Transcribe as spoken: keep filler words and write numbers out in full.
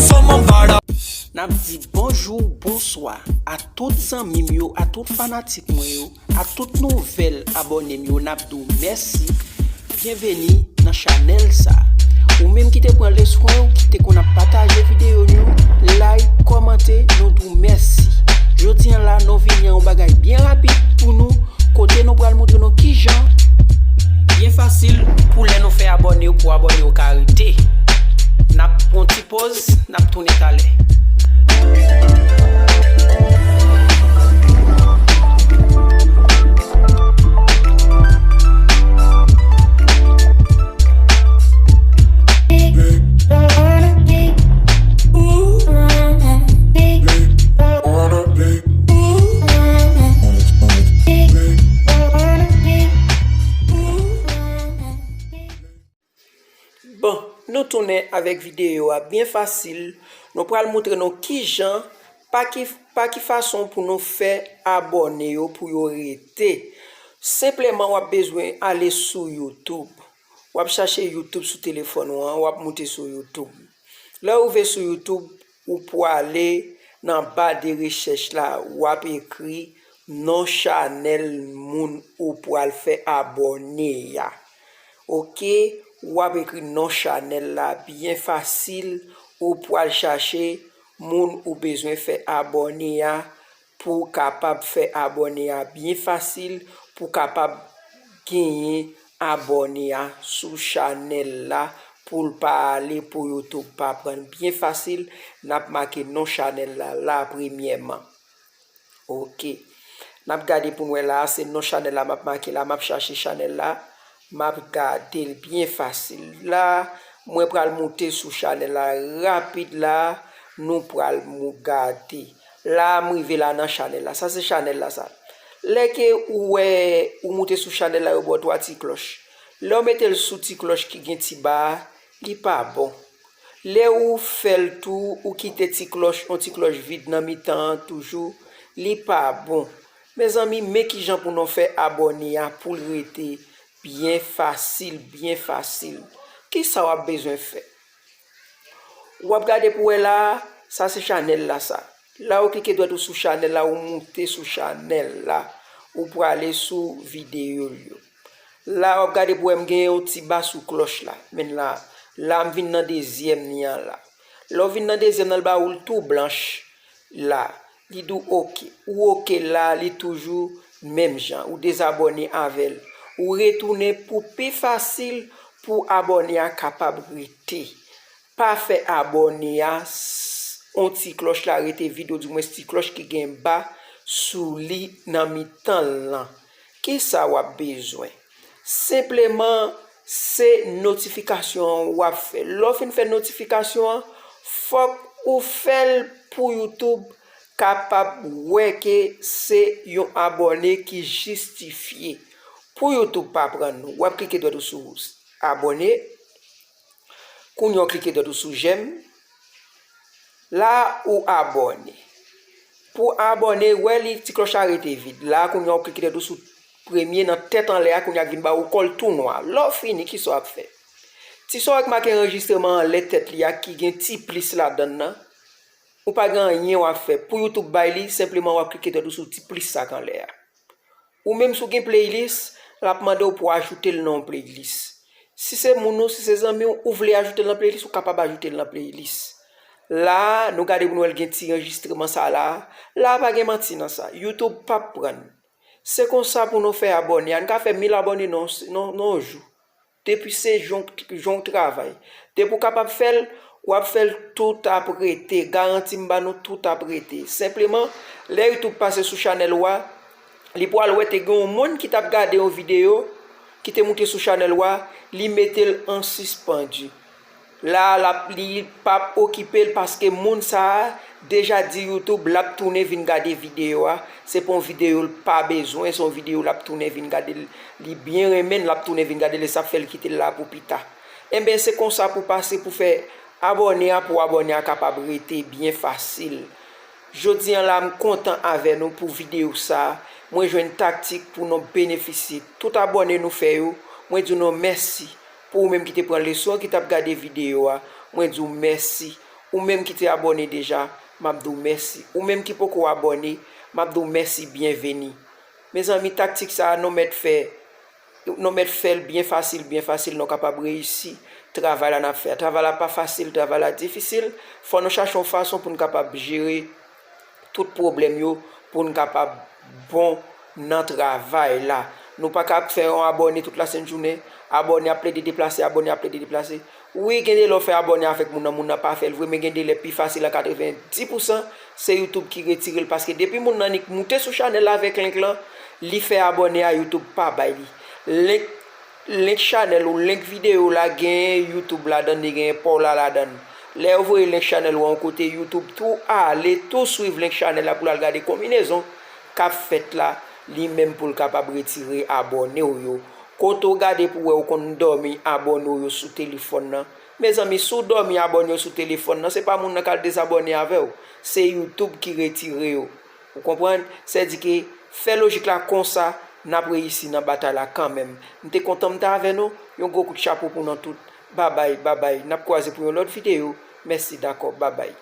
N ap di bonjou, bonswa a tout zanmi m yo, a tout fanatik mwen yo, a tout nouvèl abòne m yo. N ap di w mèsi. Byenveni nan chanèl sa. Ou menm ki te pran leswen w, ki te konn ap pataje videyo nou, like, kòmante, nou di w mèsi. Jodi a la, nou vini a yon bagay byen rapid pou nou, kote nou pral montre nou kijan. Byen fasil pou lè nou fè abòne yo, pou abòne yo ka rete. N ap pran ti pòz, n ap tounen talè. Bon, nou tounen avèk videyo a byen fasil. Nou pral montre nou kijan, pa ki, pa ki fason pou nou fè abòne yo pou yo rete. Senpleman, w ap bezwen ale sou YouTube. W ap chache YouTube sou telefòn ou an, w ap moute sou YouTube. Lè w rive sou YouTube, ou pwale nan ba de rechèch la, w ap ekri non chanèl moun ou pral fè abòne a. Oke, w ap ekri non chanèl la byen fasil, ou pral chache moun ou bezwen fè abòne a, pou w kapab fè abòne a byen fasil, pou w kapab genyen abòne a sou chanèl la, pou l pa ale, pou YouTube pa pran l. Byen fasil, n ap make non chanèl la la premyèman. Oke. N ap gade pou n wè la, se non chanèl la m ap make la, m ap chache chanèl la, m ap gade l byen fasil. La, mwen pral moute sou chanèl la rapid la, nou pral mou gade. La, m rive la nan chanèl la. Sa se chanèl la sa. Lè ke ou wè, ou moute sou chanèl la, yo ba w twa ti klòch. Lè w mete l sou ti klòch ki gen ti ba a, li pa bon. Lè ou fè l tou, ou kite ti klòch, yon ti klòch vid nan mitan an toujou, li pa bon. Mezanmi, men kijan pou nou fè abòne a pou l rete byen fasil, byen fasil. Kisa w ap bezwen fè? W ap gade pou wè la, sa se chanèl la sa. La ou klike dwèt ou sou chanèl la, ou moute sou chanèl la, ou prale sou videyo l yo. La w ap gade pou wè m gen yon ti ba sou klòch la. Men la, la m vin nan dezyèm li an la. Lè w vin nan dezyèm nan, l ba ou l tou blanch la. Li di w oke. Ou oke la, li toujou menm jan. Ou dezabòne avè l. Ou retounen pou pi fasil pou abòne a kapab rete. Pa fè abòne a, s-, on ti klòch la rete vid, oudimwens ti klòch ki gen ba sou li nan mitan l lan. Kisa w ap bezwen? Senpleman, se notifikasyon an w ap fè. Lè w fin fè notifikasyon an, fòk ou fè l pou YouTube kapab wè ke se yon abòne ki jistifye. Pou YouTube pa pran nou, w ap klike dwèt ou sou abòne. Kounye a w klike dwèt ou sou jèm. La ou abòne. Pou abòne, wè li ti klòch la rete vid. La kounye a w klike dwèt ou sou premye nan tèt anlè a, kounye a k vin ba ou kò l tou nwa. Lè w fini, kisa w ap fè? Ti sa w wè k make anrejistreman anlè tèt li a ki gen ti plis ladan l nan, ou pa gen anyen w ap fè. Pou YouTube bay li, senpleman w ap klike dwèt ou sou ti plis sa k anlè a. Ou menm si w gen playlist, l ap mande w pou w ajoute l nan yon playlist. Si se moun ou, si se zanmi w, ou vle ajoute l nan playlist, ou kapab ajoute l nan playlist. La a, nou gade pou nou wè l gen ti anrejistreman sa la a. La a pa gen manti nan sa. YouTube p ap pran n. Se konsa pou nou fè abòne a. N ka fè mil abòne nan, nan, nan yon jou. Depi se jan w, jan w travay. Depi w kapab fè l, w ap fè l, tout ap rete. Garanti m ba nou, tout ap rete. Senpleman, lè YouTube pase sou chanèl ou a, li pral wè te gen yon moun ki t ap gade yon videyo ki te moute sou chanèl ou a, li mete l an sispann. La a, l ap, li p ap okipe l paske moun sa a deja di YouTube l ap tounen vin gade videyo a. Se pa yon videyo l pa bezwen, se yon videyo l ap tounen vin gade l, li byen renmen l, l ap tounen vin gade l, e sa k fè l kite l la pou pita. Enben, se konsa pou pase pou fè abòne a, pou abòne a kapab rete byen fasil. Jodi a la, m kontan avè nou pou videyo sa a. Mwen jwenn taktik pou nou benefisye. Tout abòne nou fè yo, mwen di nou mèsi. Pou ou menm ki te pran leson an, ki t ap gade videyo a, mwen di w mèsi. Ou menm ki te abòne deja, m ap di w mèsi. Ou menm ki poko abòne, m ap di w mèsi, byenveni. Mezanmi, taktik sa a, nou mèt fè, nou mèt fè l byen fasil, byen fasil, nou kapab reyisi travay la n ap fè a. Travay la pa fasil, travay la difisil. Fò nou chache yon fason pou n kapab jere tout pwoblèm yo, pou n kapab bon nan travay la. Nou pa ka ap fè yon abòne tout lasent jounen, abòne ap plede deplase, abòne ap plede deplase. Wi, gen de lè w fè abòne avèk moun nan, moun nan pa fè l vre, men gen de lè pi fasil an katrevenndis pousan, se YouTube ki retire l, paske depi moun nan nik moute sou chanèl la avèk link lan, li fè abòne a, YouTube pa bay li. Link, link chanèl ou, link videyo la gen YouTube ladan l, li gen pa w la ladan l. Lè yo voye link chanèl ou a yon kote, YouTube tou ale, tou swiv link chanèl la pou l al gade konbinezon k ap fèt la, li menm pou l kapab retire abòne w yo. Kote w gade pou wè ou konn dòmi abòne w yo sou telefòn nan. Mezanmi, si w dòmi abòne w sou telefòn nan, se pa moun nan k al dezabòne avè w, se YouTube ki retire yo. Ou konprann? Sèdike, fè lojik la konsa, n ap reyisi nan batay la kanmenm. M te kontan m te avè nou, yon gwo kout chapo pou nou tout. Babay, babay, n ap kwaze pou yon lòt videyo. Mèsi, dakò, babay.